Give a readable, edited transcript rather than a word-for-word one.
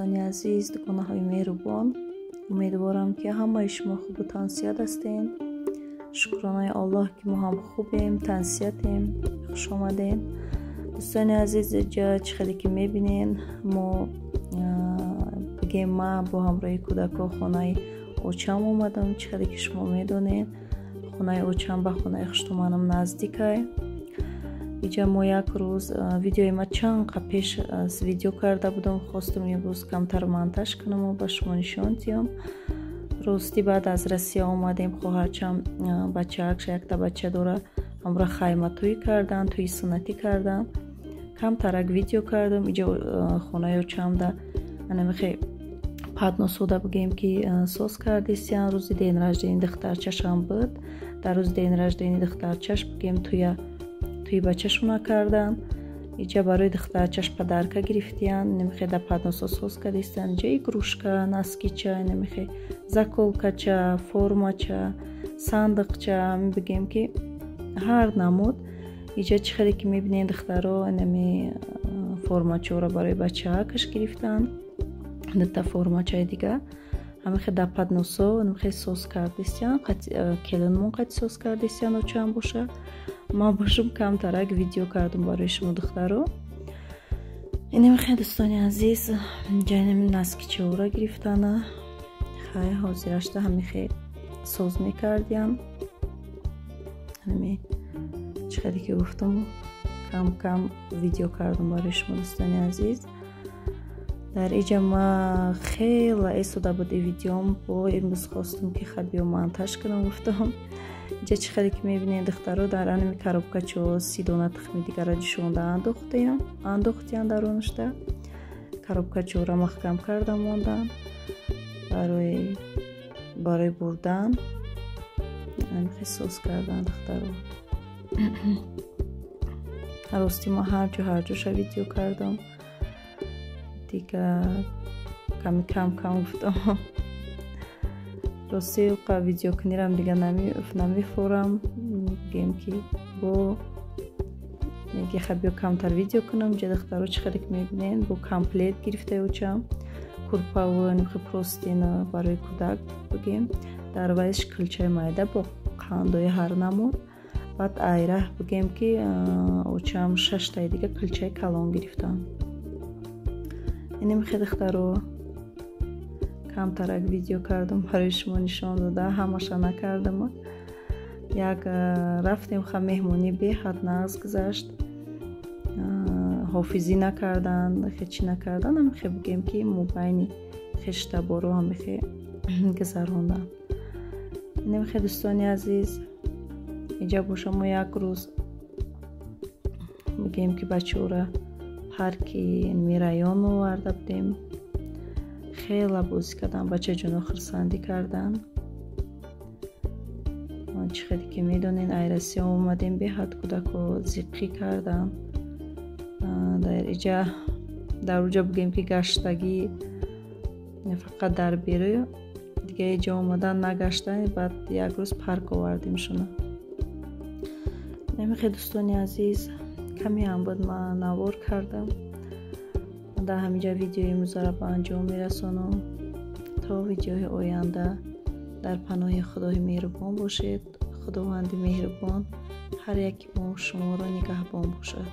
Дӯстони азиз, дугонаҳои меҳрубон, умедворам, ки ҳамаи шумо хубу тансиҳат ҳастед. Шукронаи Аллоҳ, ки мо ҳам хубем, тансиҳатем. Хуш омадед, дӯстони азиз. Ҷа чӣ хеле ки мебинен, мо бигем, ман бо ҳамроҳи кӯдакҳо хонаи очам омадам. Чӣ хеле ки шумо медонед, хонаи очам ба хонаи хуштуманам наздикай. Иҷа мо як рӯз видеои ма чанд қа пеш видео карда будам, хостум имрӯз камтар монтаж кунаму ба шумо нишон диҳам. Ростӣ, баъд аз Россия омадем, хоҳарчам бачаакша, якта бача дора, ҳамра хайматӯӣ кардан, тӯи суннатӣ кардан. Камтарак видео кардам. Иҷа хонаи очамда анамихе подносода бигем, ки соз кардистиян. Рӯзи день рождения духтарчашам буд. Дар рӯзи день рождения духтарчаш, бигем, туя туи бачашона кардан. Иҷа барои духтарчаш подарка гирифтиян, немихе да подносо соз кардистиян. Иҷа игрушка, носкича, немихе заколкача, формача, сандиқча, бигем, ки ҳар намуд. Иҷа чӣ хеле ки мебинед, духтаро, нами формачаро барои бачаакаш гирифтанд, дута формачаи дига. Ҳамихе да подносо немихе соз кардистиян, келинмон қати соз кардистиян. Очам боша, ман бошум, камтарак видео кардам барои шумо, духтаро. Инамихе, дӯстони азиз, ҷайнами носкичаҳоро гирифтана. Хай, ҳозирашта ҳамихе соз мекардиям. Ҳами чӣ хеле ки гуфтам, кам кам видео кардам барои шумо, дӯстони азиз. Дар иҷа ма хела эсода буд и видеом, бо имрӯз хостум, ки ха биё монтаж кунам, гуфтам. Иҷа чӣ хеле ки мебинед, духтаро, дар анами коробкачо 30 дона тухми дигара ҷӯшонда андохтиян. Даронашда коробкачора маҳкам карда мондан барои бурдан. Ҳамихе соз кардан, духтаро. Рости, ма ҳарҷо ҳарҷоша видео кардам, дига ками кам кам гуфтам. Рости, видеокунирам дига намефорам, бигем, ки бо меги ха биё камтар видео кунам. Ҷа, духтаро, чӣ хеле ки мебинед, бо комплект гирифтаи очам: курпаву нимхи простыня барои кӯдак, бигем, дар вайш кулчаи майда бо қандои ҳар намуд. Баъд айраҳ, бигем, ки очам шаштаи дига кулчаи калон гирифтам. Инем хе, духтаро, камтарак видео кардам, барои шумо нишон дода, ҳамаша накардам. Як рафтем, ха, меҳмонӣ беҳад нағз гузашт. Ҳофизӣ накардан, хе чӣ накардан, ҳамихе, бигем, ки мобайни хештаборо ҳамихе гузаронданд. Инем хе, дӯстони азиз, иҷа боша, мо як рӯз, бигем, ки бачаҳора парки мирайон оварда будем. Хела бозӣ кардам, бачаҷоно хурсандӣ карданд. Чӣ хеле ки медонед, ай Россия омадем, беҳад кӯдако зиққӣ карданд. Дар иҷа, дар уҷа, бигем, ки гаштагӣ фақат дар берӯ, дига иҷа омадан нагаштан. Баъд як рӯз парк овардемшона. Намихе, дӯстони азиз, каме ҳам буд, ман навор кардам. Дар ҳаминҷа видеои имрӯзаро ба анҷом мерасонам. То видеои оянда дар паноҳи Худои меҳрубон бошед. Худованди меҳрубон ҳар яки мо шуморо нигаҳбон бошад.